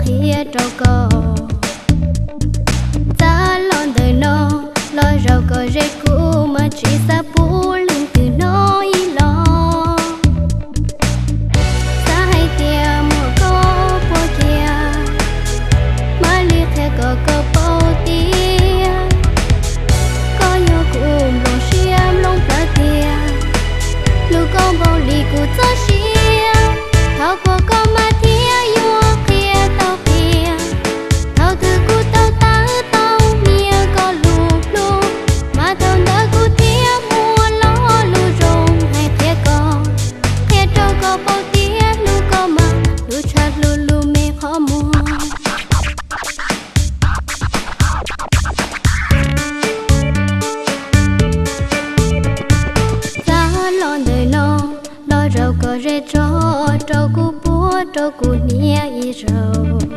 thiab rau koj. Txav los ntawm no, los zaum kom ze kuv mas tsis xav pub leej twg hnov ib los. Xav hais tias muaj koj puas kiag, mam li qhia kom koj paub tias koj yog kuv nplooj siab nplooj plawv tiag. Hlub koj npaum li kuv txoj sia, thov kuas koj maj thiab yuav qhia tau qhia. Thaum twg kuv tau tawm tau nyiam koj lub hlub, mas thaum ntawd kuv thiaj muaj lo lus zoo hais qhia koj, qhia rau koj paub tias hlub koj mas lub tshaj hlub lub me qhov muag. Txav los ntawm no, los zaum kom ze tso, rau kuv puag rau kuv hniav ib zaug.